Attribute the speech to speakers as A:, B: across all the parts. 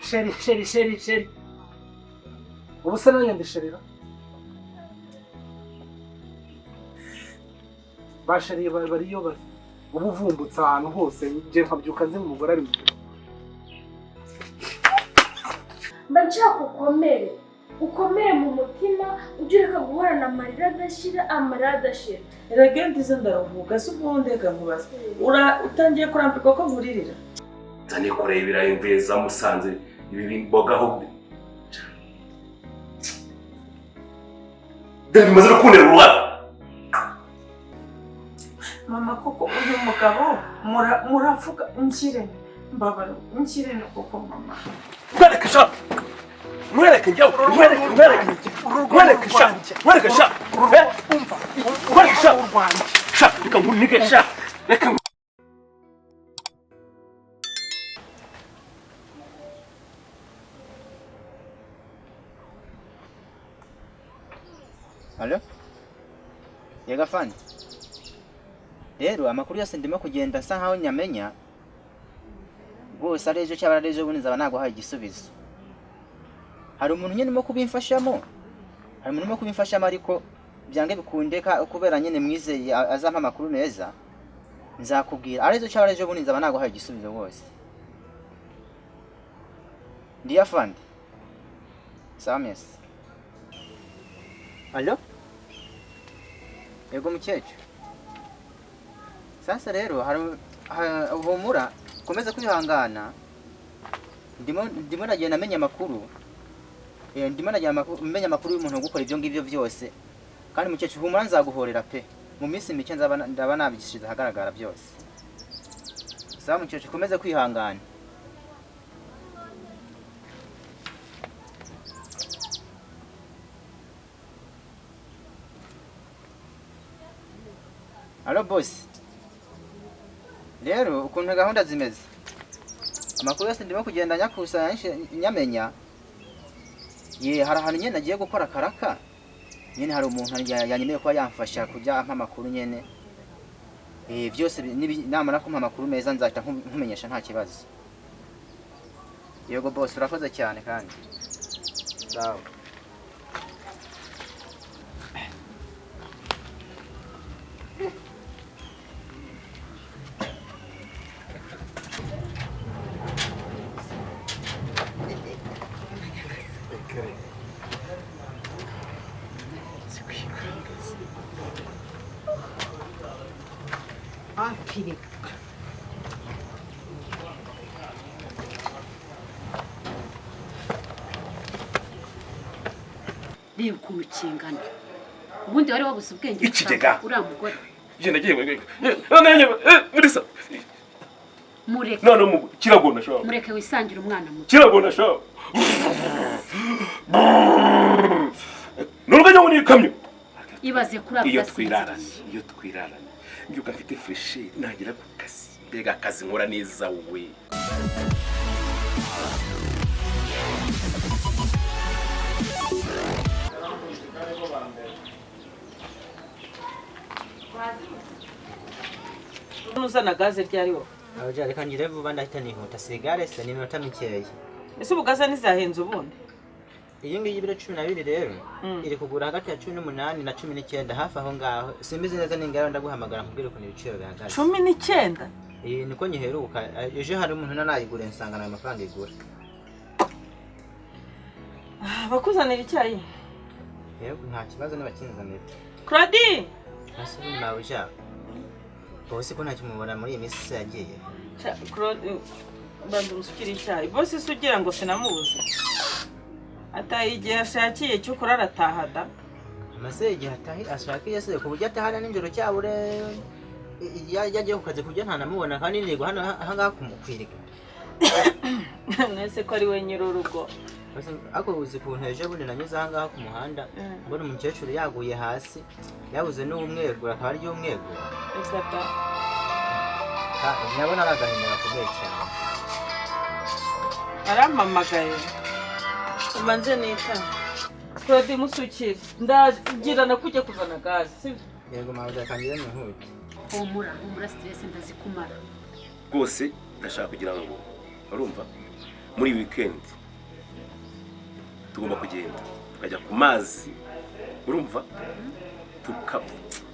A: Chérie, chérie, chérie, chérie. Ubu se nanjye ndi chérie ra? Ba chérie bariyo bari. Uba uvumbutse ahantu hose, njye nkabyuka nzi umugore ari mu biro.
B: Mba nshaka ukomere, ukomere mu mutima, ujye ureka guhorana amarira adashira, amarira adashira.
C: Erega ndize ndaruhuka, si ubundi reka nkubaze. Utangiye kurambirwa ko nkuririra?
D: Nzanikoreye ibirayi mvuye za Musanze, ibi mboga aho dore bimaze no kuntera uruhara.
C: Mama, koko uyu mugabo muravuga nkire mbabara nkire koko mama.
D: Mwereke sha, mwereke njyewe, mwereke, mwereke, mwereke sha, mwereke sha,
A: Umva,
D: mwereke sha, sha, reka nkunige sha, reka.
E: Alo? Yego afande. Rero amakuru yose ndimo kugenda nsa nkaho nyamenya, rwose ari ejo cyangwa ari ejo bundi nzaba naguhaye igisubizo. Hari umuntu nyine urimo kubimfashamo, hari umuntu urimo kubimfashamo, ariko byange bikunde kubera nyine mwizeye azampa amakuru meza, nzakubwira. Ari ejo cyangwa ari ejo bundi nzaba naguhaye igisubizo rwose. Ndiyo afande. Sawa mesi. Alo? Yego mukecuru. Sasa rero hari humura, ukomeze kwihangana. Ndimo ndagenda menya amakuru. Ndimo ndagenda menya amakuru y'umuntu ugukora ibyo ngibyo byose. Kandi mukecuru humura nzaguhorera pe. Mu minsi mike nzaba ndaba nabishyize ahagaragara byose. Sawa mukecuru, ukomeze kwihangana. Alo boss. Rero ukuntu gahunda zimeze, amakuru yose ndimo kugenda nyakusanya nyamenya. Ye, hari ahantu nyene nagiye gukora karaka nyene, hari umuntu yanyemereye kuba yamfasha kujya ampa amakuru nyene. Byose namara kumpa amakuru meza nzahita nkumenyesha nta kibazo. Yego boss, urakoze cyane kandi. Sawa.
F: Reba ukuntu kingana. Ubundi wari wabuze ubwenge
D: Ikigega.
F: uriya mugore.
D: Genda giye muri sa.
F: Mureke.
D: None mu kiragona sha.
F: Mureke wisangire umwana muto.
D: Kiragona sha. Nurwo njye ni ikamyo.
F: Ibaze kuri
D: Iyo
F: ako.
D: twiraranye, iyo twiraranye, mbyuka mfite fresheri nagera ku kazi, mbega akazi nkora neza we.
C: Uzana gaze ryari wowe?
E: Abaja, reka ngire vuba ndahita nihuta, sigare se ni iminota mikeya.
C: Ese ubu gaze ntizahenze ubundi?
E: Iyi ngiyi y'ibiro 12 rero iri kugura hagati ya 18 na 19, hafi aho ngaho. Simbizi neza, ningera ndaguhamagara nkubwire ukuntu ibiciro bihagaze.
C: 19?
E: Iyi niko nyiheruka, ejo hari umuntu nanayigura nsanga nta mafaranga igura.
C: Bakuzanira icyayi?
E: Yego nta kibazo nibakinzanira.
C: Claudie!
E: Ese ubu mabuja, bose ko ntacyo mubona muri iyi minsi se yagiye?
C: Claudie, banza umusukire icyayi. Bose se ugira ngo sinamubuze? Ataha igihe ashakiye cyo kurara arataha da.
E: Amase igihe atahi ashakiye se ku buryo atahana nijoro cyabure yagiye ku kazi ku buryo ntanamubona, kandi nirirwa hano aha ngaha kumukwiriga.
C: Mwese ko ari we nyir'urugo.
E: Ariko uzi ukuntu ejo bundi nanyuze aha ngaha ku muhanda, mbona umukecuru yaguye hasi, yabuze n'umwegura, akaba ari umwegura.
C: Reka da.
E: Ndabona ari agahinda gakomeye cyane.
C: Arampamagaye. Ubanze nita. Claudie musukire. Ndagira nakujya kuzana gaze, sibyo?
E: Yego mabuja, kangira nihute.
F: Humura, humura, stress ndazikumara.
D: Rwose ndashaka kugira ngo, urumva, muri weekend tugomba kugenda tukajya ku mazi, urumva, tuka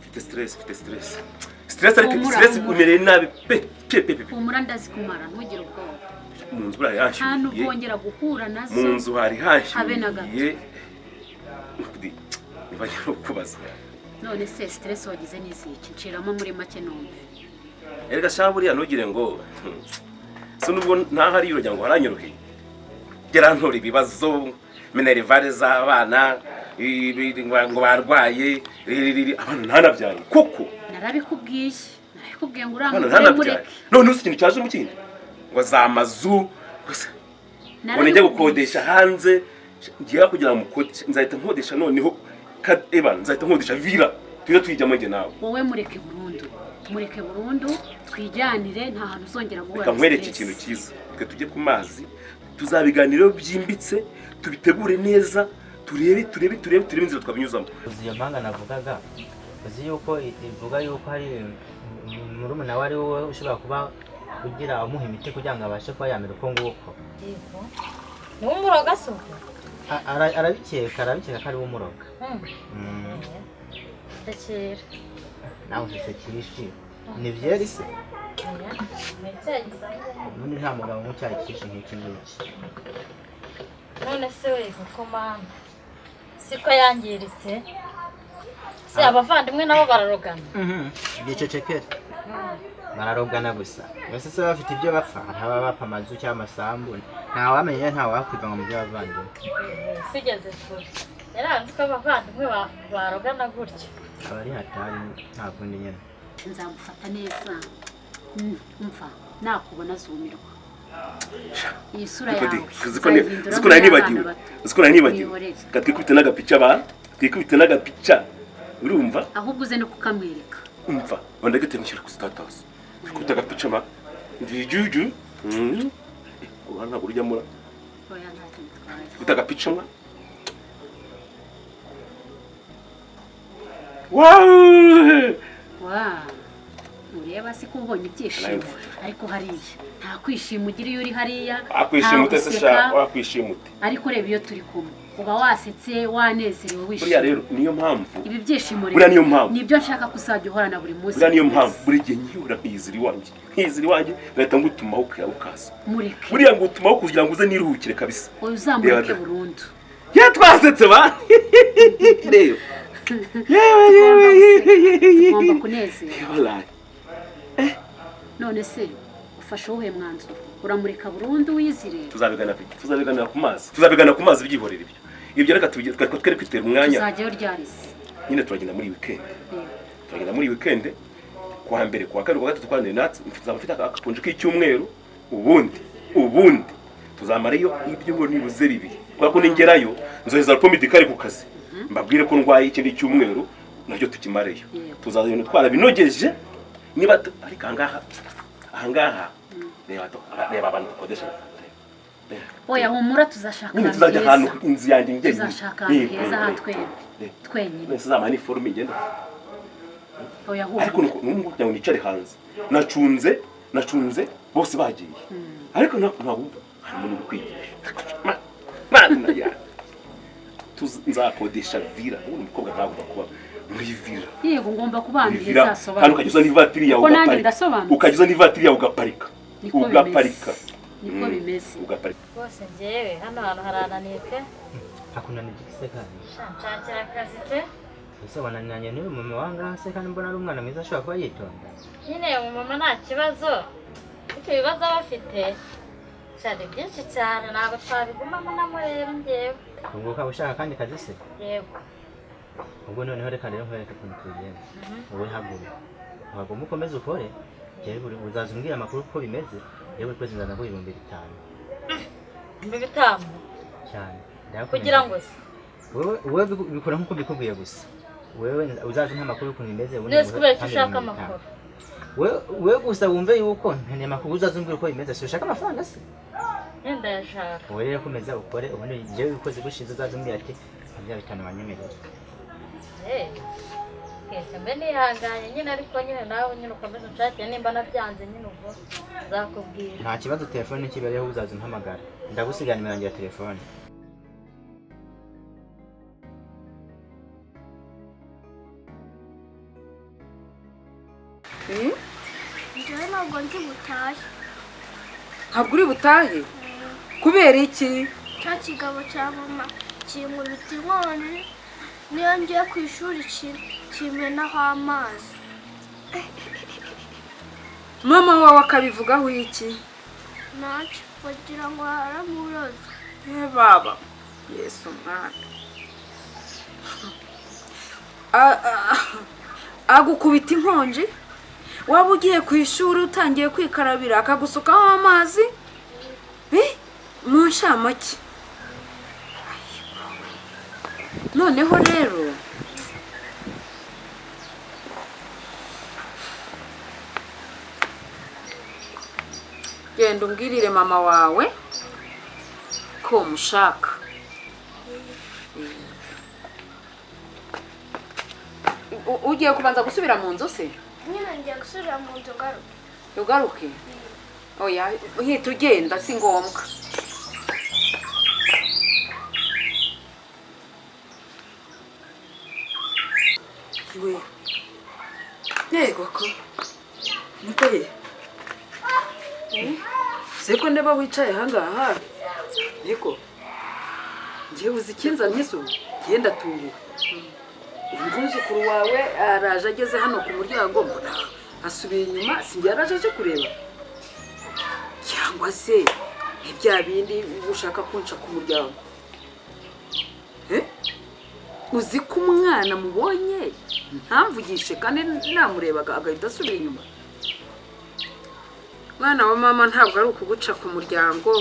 D: mfite stress, mfite stress, stress, ariko
F: Humura,
D: stress
F: humura.
D: umereye nabi pe pe pe pe.
F: Humura, ndazikumara, ntugire ubwoba.
D: Mu nzu buriya
F: Nta
D: hanshyuhiye.
F: n'ubwongera guhura nazo.
D: Mu nzu hari
F: Habe na gato.
D: hanshyuhiye. Niba no kubaza.
F: None se stress wagize n'iziki? Nciramo muri make numve.
D: Erega sha, buriya ntugire ngo so nubwo ntahari uragira ngo haranyoroheye. Gerantura ibibazo, minerval z'abana, ngo barwaye, abana ntanabyaye kuko.
F: Narabikubwiye, narabikubwiye ngo uriya
D: Abana
F: mugore
D: ntanabyaye.
F: mureke.
D: None uzi ikintu cyaje mu kindi, ngo za mazu gusa, ngo nijya gukodesha hanze. Ngiye kugira ngo mukodeshe, nzahita nkodesha noneho eba nzahita nkodesha villa, tujye tuyijyamo njye nawe.
F: Wowe mureke burundu, mureke burundu, twijyanire, nta hantu uzongera guhura
D: Reka
F: na
D: nkwereke
F: stress.
D: ikintu cyiza. Twe tujye ku mazi, tuzabiganiraho byimbitse, tubitegure neza, turebe, turebe, turebe, turebe inzira twabinyuzamo.
E: Uzi iyo mpanga navugaga, uzi yuko ivuga yuko hari murumuna we ari wowe ushobora kuba ugira umuha imiti kugira ngo abashe kuba yamera uko nguko?
G: Yego. Niwe umuroga se ubwo?
E: Arabikeka, arabikeka ko ari we umuroga.
G: Ndakira.
E: Nawe ufise kishi ni byeri se?
G: Oya, ni icyayi gisanzwe.
E: Ubundi nta mugabo unywa icyayi cyinshi nk'iki ngiki.
G: None se we, kuko mana siko yangiritse se, abavandimwe nabo bararogana?
E: Byicecekere, bararogana gusa. Mbese se bafite ibyo bapfa? Hari ababa bapfa amazu cyangwa amasambu, ntawamenya, ntawakwivanga mu by'abavandimwe.
G: Sigeze kure, yaranze ko abavandimwe barogana gutyo.
E: Aba ari hatari, nta kundi nyine.
F: Nzagufata neza. Umva, nakubona azumirwa iyi sura
D: Ariko
F: yawe.
D: uziko
F: nzayihindura
D: uziko nari nibagiwe.
F: nk'iy'abana bato.
D: Uziko nari nibagiwe.
F: Mwihorere.
D: Reka twikubite n'agapica ba, twikubite n'agapica, urumva?
F: Ahubwo uze no kukamwereka.
D: Umva, bandagete mushyira ku status, twikubite agapica ma ndijuju. Ubu ntabwo urujya mura.
F: Oya, ntacyo bitwaye.
D: Twikubite agapica ma. Wow!
F: Wa ureba se ko ubonye ibyishimo? Ariko hariya nta kwishima ugira iyo uri hariya.
D: Wakwishima
F: Nta
D: ute se?
F: guseka.
D: Sha, wakwishima ute?
F: Ariko reba iyo turi kumwe uba wasetse, wanezerewe,
D: Buriya
F: wishimye.
D: rero niyo mpamvu.
F: Ibi byishimo rero
D: Buriya niyo mpamvu.
F: nibyo nshaka kuzajya uhorana buri munsi.
D: Buriya niyo mpamvu buri gihe nkihura nkiyizira iwanjye, nkiyizira iwanjye, ngahita ngutumaho ukaza.
F: Mureke.
D: Buriya ngutumaho kugira ngo uze niruhukire kabisa.
F: Oya, uzamureke
D: Reba.
F: burundu.
D: Ye, twasetse ba, reba, yewe yewe yewe!
F: Tugomba kunezerwa.
D: Wallahi.
F: None se ufashe uwuhe mwanzuro? Uramureka burundu wizire?
D: Tuzabiganira ku mazi, tuzabiganira ku mazi, byihorera ibyo. Reka tubigire, twari kwitera umwanya.
F: Tuzajyayo ryari se?
D: Nyine turagenda muri weekend.
F: Yego.
D: Turagenda muri weekend, kuwa mbere, kuwa kabiri, kuwa gatatu, kuwa kane. Natwe nzaba mfite akakonje k'icyumweru. Ubundi tuzamarayo ibyumweru nibuze 2, kubera ko ningerayo nzoheza rapport médical ku kazi, mbabwire ko ndwaye ikindi cyumweru nacyo tukimareyo.
F: Yego.
D: Tuzaza ibintu twarabinogeje. Niba ariko ahangaha reba, reba abantu dukodesha. Reba.
F: Oya, humura, tuzashaka
D: Nyine
F: ahantu
D: tuzajya ahantu
F: heza.
D: inzu yanjye njyenyine.
F: Tuzashaka ahantu heza ha twembi twenyine.
D: Nese zamara n'iniforme igenda.
F: Oya,
D: Ariko
F: humura.
D: nuko n'ubu kugira ngo nicare hanze, nacunze bose bagiye, ariko ntabwo harimo n'uri kwigisha. Mana ya, nzakodesha villa. Ubundi umukobwa ntagomba kuba muri villa.
F: Yego, ngomba kuba ahantu
D: Muri
F: heza
D: villa kandi
F: hasobanutse.
D: ukajya uzana ivatiri yawe,
F: Kuko nanjye
D: ugaparika.
F: ndasobanutse.
D: Ukajya uzana ivatiri yawe ugaparika.
F: Niko
D: Ugaparika.
F: bimeze, niko bimeze.
D: Ugaparika.
G: Rwose njyewe hano hantu harananiye pe.
E: Hakunanira iki se kandi?
G: Sha, nshakira akazi pe.
E: Ese wananiranye n'uyu mama wangaha se, kandi mbona ari umwana mwiza ashobora kuba yitonda?
G: Nyine umumama nta kibazo, ariko ibibazo aba afite sha ni byinshi cyane, ntabwo twabigumamo namureba njyewe.
E: Ubwo ukaba ushaka akandi kazi se?
G: Yego.
E: Ubwo noneho reka rero nkwereke ukuntu tubigenza. Wowe haguruka uhaguma, ukomeze ukore. Njyewe buri uzaza umbwira amakuru uko bimeze. Njyewe buri kwezi nzaza nguha 5000.
G: 5000?
E: Cyane. Ndayakumenya.
G: Kugira ngo se?
E: Wowe bikora nk'uko mbikubwiye gusa. Wewe uzaza umpa amakuru ukuntu bimeze, ubundi
G: Nese
E: nguhe
G: kubera icyo
E: kandi
G: ushaka
E: 5000.
G: amakuru?
E: Wewe gusa wumve yuko nkeneye amakuru, uzaza umbwira uko bimeze. Si ushaka amafaranga se?
G: Nyine ndayashaka.
E: Wowe rero komeza ukore, ubundi njyewe ukwezi gushize uzaza umbwira ati bya bitanu wanyemereye.
G: Eh. Okay. Reka mbe nihanganye nyine, ariko nyine nawe nyine ukomeze unshakire, nimba nabyanze nyine ubwo nzakubwira.
E: Nta kibazo, telefone ikibereho uzaza umpamagara, ndagusigira nimero yanjye ya telefone.
B: Njyewe ntabwo ndi butahe.
H: Ntabwo uri butahe kubera iki?
B: Cya kigabo cya mama kinkubita inkoni, niyo ngiye ku ishuri kimenaho amazi.
H: Mama wawe akabivugaho iki?
B: Ntacyo, bagira ngo haramuroze.
H: Baba Yesu mwana, agukubita inkonji, waba ugiye ku ishuri utangiye kwikarabira akagusukaho amazi mu nshamake. Noneho rero genda umbwirire mama wawe ko mushaka. Ugiye kubanza gusubira mu nzu se?
B: Nyine ngiye gusubira mu nzu ngaruke.
H: Ugaruke? Oya, uhita ugenda si ngombwa. We. Yego ko. Niko ye. Seko ndeba wicaye ahangaha. Niko. Ngiye uzi ikinzanye so, genda tunguka. Umwuzukuru wawe araje ageze hano ku muryango mbona asubiye inyuma, sinjye yaraje aje kureba cyangwa se ibya bindi ushaka kunca ku muryango. Uzi ko umwana mubonye ntamvugishe kandi namurebaga agahita asubira inyuma. Mwana wa mama ntabwo ari ukuguca ku muryango.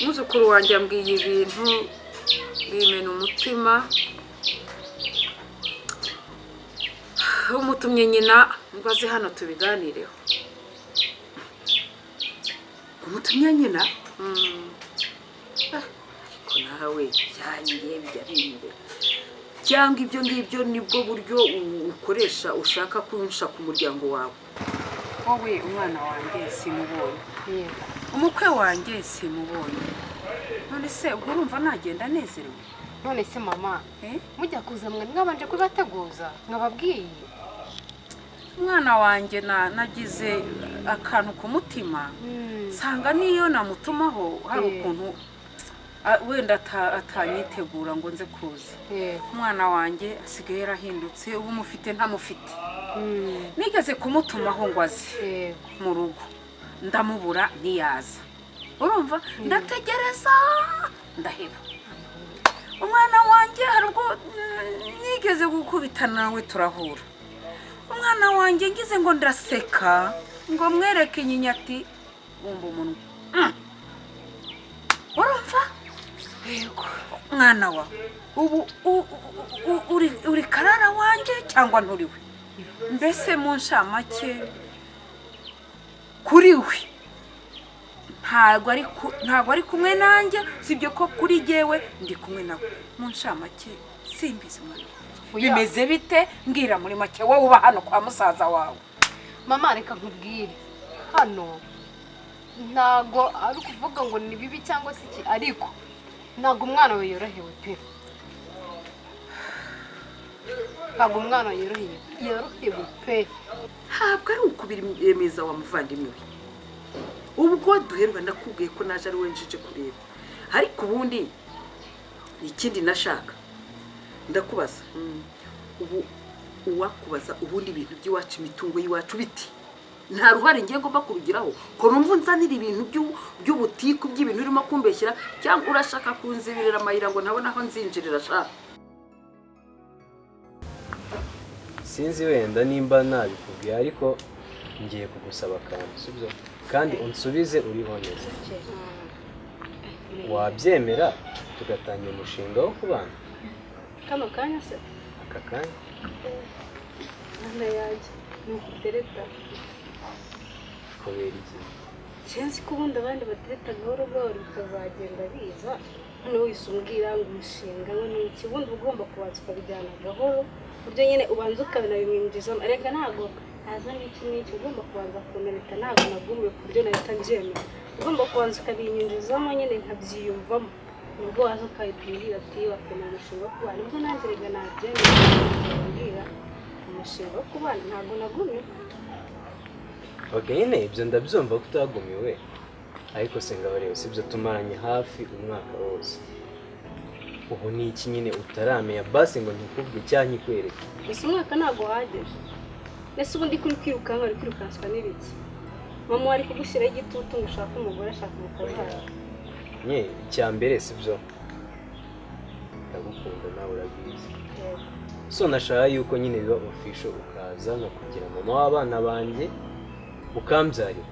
H: Umwuzukuru wanjye ambwiye ibintu bimena umutima. Umutumye nyina ngo aze hano tubiganireho. Umutumye nyina? Ariko nawe byangiye bijya binyobera. Cyangwa ibyo ngibyo nibwo buryo ukoresha ushaka kunsha ku muryango wawe. Wowe umwana wanjye simubonye, umukwe wanjye simubonye, none se ubwo urumva nagenda anezerewe?
I: None se mama, mujya kuza mwe mwabanje kubateguza mwababwiye?
H: Umwana wanjye nagize akantu ku mutima, nsanga niyo namutumaho hari ukuntu wenda atanyitegura ngo nze kuza. Umwana wanjye asigaye yarahindutse, ubu mufite ntamufite. Nigeze kumutumaho ngo aze mu rugo, ndamubura ntiyaza. Urumva ndategereza ndaheba. Umwana wanjye hari ubwo nigeze gukubitana nawe turahura. Umwana wanjye ngize ngo ndaseka ngo mwereke inyinya ati bumba umunwa. Urumva? Yego. Mwana wa ubu uri karara wanjye cyangwa nturiwe? Mbese mu nshamake kuri we ntabwo ari kumwe nanjye, sibyo ko kuri jyewe ndi kumwe nawe. Mu nshamake simbizi mwana wanjye. Bimeze bite? Mbwira muri make, wowe uba hano kwa musaza wawe.
I: Mama reka nkubwire, hano ntago ari ukuvuga ngo ni bibi cyangwa se iki, ariko ntago umwana we yorohewe pe. Ntago umwana yorohewe pe.
H: Ntabwo ari ukubiremeza wa muvandimwe we. Ubwo duheruka ndakubwiye ko naje ari we nje kureba, ariko ubundi ikindi nashaka ndakubaza, ubu uwakubaza ubundi ibintu by'iwacu, imitungo y'iwacu biti nta ruhare ngiye ngomba kurugiraho, ko numva nzanira ibintu by'ubutiku by'ibintu urimo kumbeshyira, cyangwa urashaka kunzibirira amayira ngo ntabona aho nzinjirira sha?
J: Sinzi wenda nimba nabikubwiye, ariko ngiye kugusaba akantu, sibyo? Kandi unsubize uriho neza. Wabyemera tugatangira umushinga wo kubana?
I: Kano kanya se?
J: Aka kanya.
I: Mwana yanjye ni ukutereta.
J: Kubera iki?
I: Sinzi ko ubundi abandi batereta gahoro gahoro bikazagenda biza, Noneho wese umbwira ngo umushinga ngo ni iki, ubundi uba ugomba kubanza ukabijyana gahoro, uburyo nyine ubanza ukanabimwinjizamo. Erega ntabwo haza n'iki n'iki, ugomba kubanza kunanita, ntabwo nagumiwe ku buryo nahita mbyemera. Ugomba kubanza ukabinyinjizamo nyine nkabyiyumvamo, nibwo waza ukahita umbwira ati wakemera umushinga wo kubana, nibwo nanjye rega nabyemera umbwira umushinga wo kubana, ntabwo nagumiwe.
J: Okay, nyine ibyo ndabyumva ko utagumiwe, ariko se ngabareba si ibyo tumaranye hafi umwaka wose. Ubu ni iki nyine utaramenya basi ngo ntikubwe cyangwa nkikwereke?
I: Gusa umwaka ntabwo uhagije. Ese ubundi kuri kwirukanka uri kwirukanswa n'ibiki? Mama wari kugushyiraho igitutu ngo ushake umugore, ashaka umukazana.
J: Nye icya mbere si byo, ndagukunda nawe urabizi. So nashaka yuko nyine biba official, ukaza nkakugira mama w'abana banjye ukambyarira.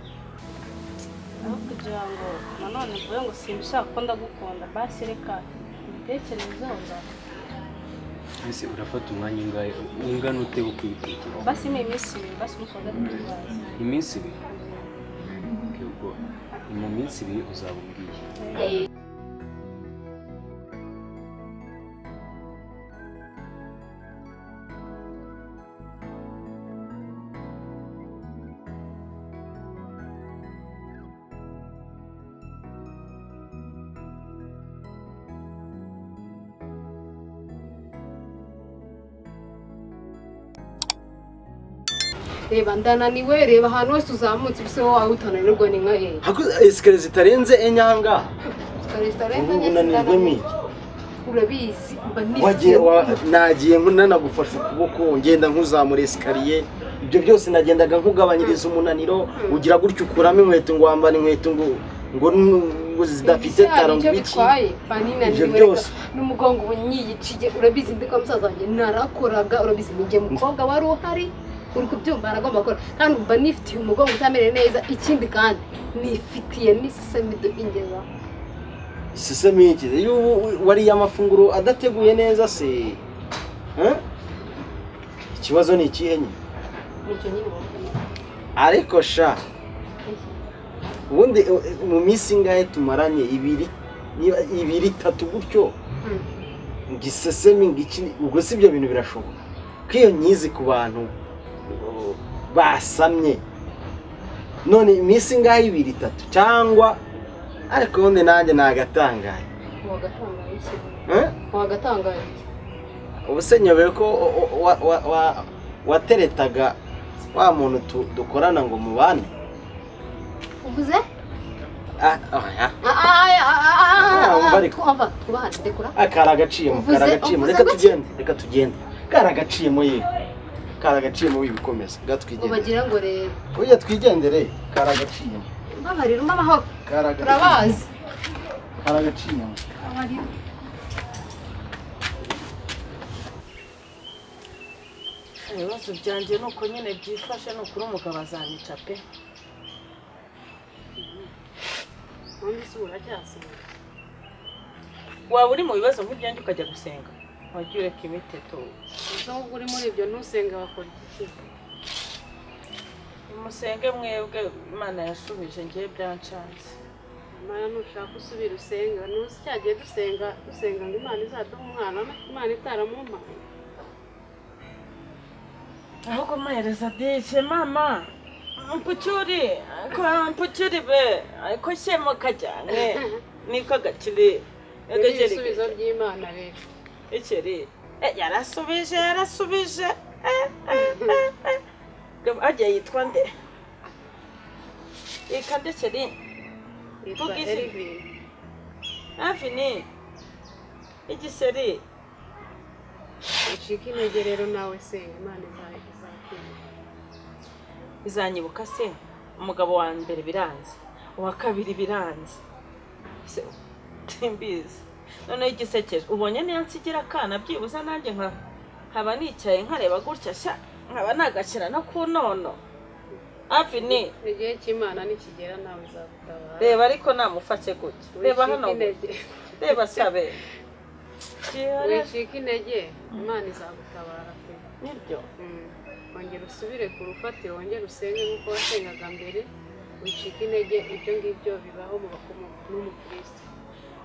I: Aho kugira ngo nanone mvuge ngo simbishaka ko ndagukunda, basi reka ibitekerezo nzakubwira.
J: Ese urafata umwanya ungahe ungana ute wo kubitekereza?
I: Basi ni iminsi ibiri, basi umunsi wa gatatu uzaza.
J: Iminsi ibiri? Okay, ubwo ni mu minsi ibiri uzaba umbwiye.
I: Reba ndananiwe, reba ahantu hose uzamutse ubuse wowe wawe utananirwa ni nka hehe?
K: Esikariye zitarenze enye aha ngaha.
I: Esikariye zitarenze
K: Ubu
I: enye
K: unanirwemo
I: zinananiwe.
K: iki?
I: Urabizi mba
K: Wagiye
I: nifitiye
K: nagiye nkanagufasha ukuboko ngenda nkuzamura esikariye, ibyo byose nagendaga nkugabanyiriza umunaniro, ugira gutyo ukuramo inkweto ngo wambara inkweto ngo ngo zidafite taro ngo
I: icyo
K: ibiki.
I: bitwaye mba
K: Ibyo
I: ninaniwe
K: byose.
I: reka n'umugongo ubu nyiyiciye, urabizi ndi kwa musaza wanjye narakoraga, urabizi ni njye mukobwa wari uhari, uri kubyumva aragomba gukora, kandi mba nifitiye umugongo utamereye neza, ikindi kandi nifitiye n'isesemido ingezaho.
K: Isesemi iki? Iyo wariye amafunguro adateguye neza se? Ikibazo ni ikihe nyine?
I: Nicyo nyine wabona.
K: Ariko sha ubundi mu minsi ingahe tumaranye, ibiri niba ibiri itatu gutyo, ngo isesemi ngo iki, ubwo si ibyo bintu birashoboka ko iyo nyizi ku bantu basamye none iminsi ingahe, ibiri itatu cyangwa? Ariko ubundi nanjye nagatangaye.
I: Wagatangaye iki?
K: Eh?
I: Wagatangaye iki?
K: Ubu se nyobeye ko wateretaga wa muntu dukorana ngo mubane?
I: Uvuze?
K: Ah, oya.
I: Ah, ah, ah, ah,
K: Ah, umva
I: ah,
K: ariko.
I: twumva, twubahane, ndekura.
K: Ah, karagaciyemo,
I: Uvuze-
K: karagaciyemo.
I: uvuze
K: Reka
I: gutya?
K: tugende, reka tugende. Karagaciyemo yewe. Karagaciyemo wibikomeza. Nga twigendere.
I: Ubagira ngo rero.
K: Oya twigendere, karagaciyemo.
I: Mbabarira umpe amahoro.
K: Karagaciyemo.
I: Turabazi.
K: Karagaciyemo.
I: Mbabarira.
C: Ibibazo byanjye ni uko nyine byifashe, ni ukuri umugabo azanyica pe.
I: Ubundi se uracyasenga?
C: Waba uri mu bibazo nk'ibyanjye ukajya gusenga, wajya ureka imiteto.
I: Gusa ahubwo uri muri ibyo ntusenge wakora iki?
C: Musenge mwebwe, Imana yasubije, ngewe byancanze.
I: Imana nushaka usubira usenga, ntuzi cyagiye dusenga dusenga ngo Imana izaduhe umwana, Imana itaramumpaye.
C: Ahubwo muhereza dije mama mpucyuri ko mpucyuri be ariko shyemo kajyane niko gakiri
I: Ni ibisubizo by'Imana rero.
C: Ikiri yarasubije yarasubije. Ajya yitwa nde? Ikande kiri
I: Yitwa
C: Vuga izina.
I: Elvin.
C: Avini igiseri.
I: Ucike intege rero nawe senga, Imana izakwibuka.
C: Izanyibuka se? Umugabo wa mbere biranze, uwa kabiri biranze, Se- simbizi. Noneho igisekeje ubonye niyo nsigira akana byibuze nanjye nka nkaba nicaye nkareba gutya sha, nkaba nagashyira no ku nono. Avini
I: Igihe cy'Imana nikigera nawe izagutabara.
C: Reba ariko namufashe gutya, reba
I: Wicike
C: hano
I: intege.
C: reba sabe.
I: Wicike intege, Imana izagutabara pe.
C: Nibyo.
I: Wongera usubire ku rufatiro, wongere usenge nk'uko wasengaga mbere, wicike intege, ibyo ngibyo bibaho mu bakomo n'umukristo.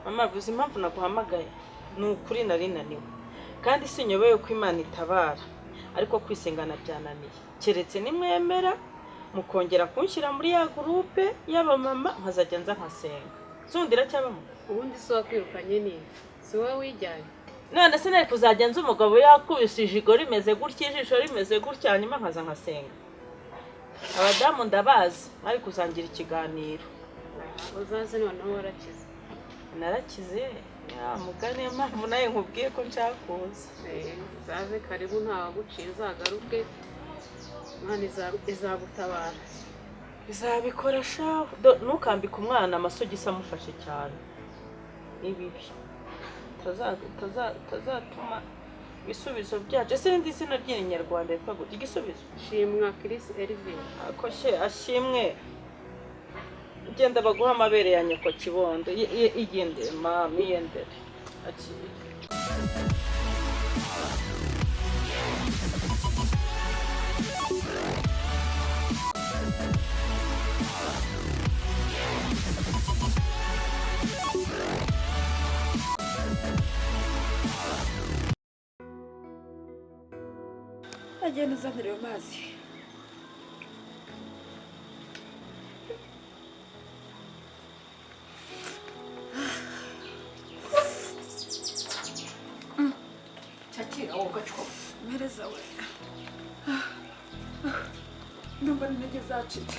C: Mama, uzi impamvu naguhamagaye? Ni ukuri nari naniwe kandi sinyobeye ko Imana itabara, ariko kwisengana byananiye. Keretse nimwemera mukongera kunshyira muri ya groupe y'abamama, nkazajya nza nkasenga. Zundi iracyabamo?
L: Ubundi si wakwirukanye ni si wowe wijyanye.
C: None se nari kuzajya nza umugabo yakubise ijigo rimeze gutya, ijisho rimeze gutya, hanyuma nkaza nkasenga? Abadamu ndabazi, mwari kuzangira ikiganiro.
L: Uzaze noneho warakize.
C: Narakize ya mugani, niyo mpamvu nawe nkubwiye ko nshaka kuza.
L: Uzaze karibu, ntawaguciye, uzagaruke, Imana izagutabara.
C: Izabikora shahu. Ntukambike umwana amasogisi amufashe cyane, ni bibi, tazatuma ibisubizo byacu. Ese n'indi zina ry'inyarwanda yitwa gute? Igisubizo.
L: Shimwa Chris Elvin.
C: Ako she ashimwe. Ugenda baguha amabere ya nyoko kibondo. Igendere mama, iyendere. Akiri.
H: Agenda uzanira ayo mazi. Cyakira wowe gacwa mpereza we, ndumva intege zacitse.